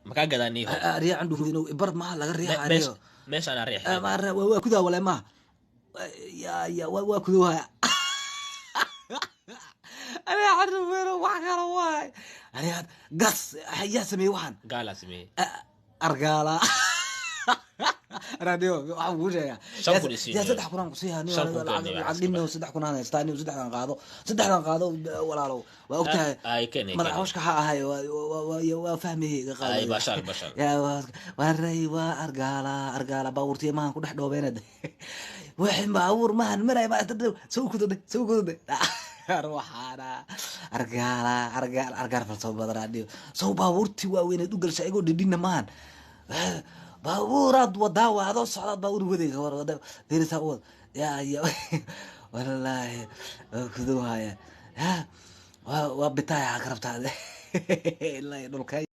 Makaa gadaa niiho? Ariya candhuufino bar maha laga riixayo. Meeshaan riixay. Waa kudaa wale maha ya ya waa kudowhaya. Ariya candhuufino wax kale waay. Ariya gas yaa sameeyey waxaan? Gaalaa sameeyey. Argaala radio waxaan kuu sheegaa. 5,000 isii. Yaa 3,000 aan kusiiyaa niyo. 5,000 lacag keen, lacag dhimno, 3,000 aan haystaa niyo. Saddexdan qaado, saddexdan qaado walaalow, waa ogtahay. Ay, keen, ay, madax keen. Hawshka ha ahay, waa fahmayay, iga qaado. Ay, bashaal, bashaal. Yaa waray waa argaala, argaala baabuurtiya mahan ku dhex dhoobeynad wixii baabuur mahan maray ma soo kudade, soo kudade ruuxaana. Argaala, argaala, argaal falsoo badanaa dhiyo. Sow baabuurtii waaweyneed u galsha igoo dhidhina mahan baabuuraad wadaa, waa adoo socdaad baabuur wadaysa, war wada fiirisaa u wad ya ya. Wallaahi waa kudowhaya ya waa bitaaya ka rabtaa ilaa dhulka.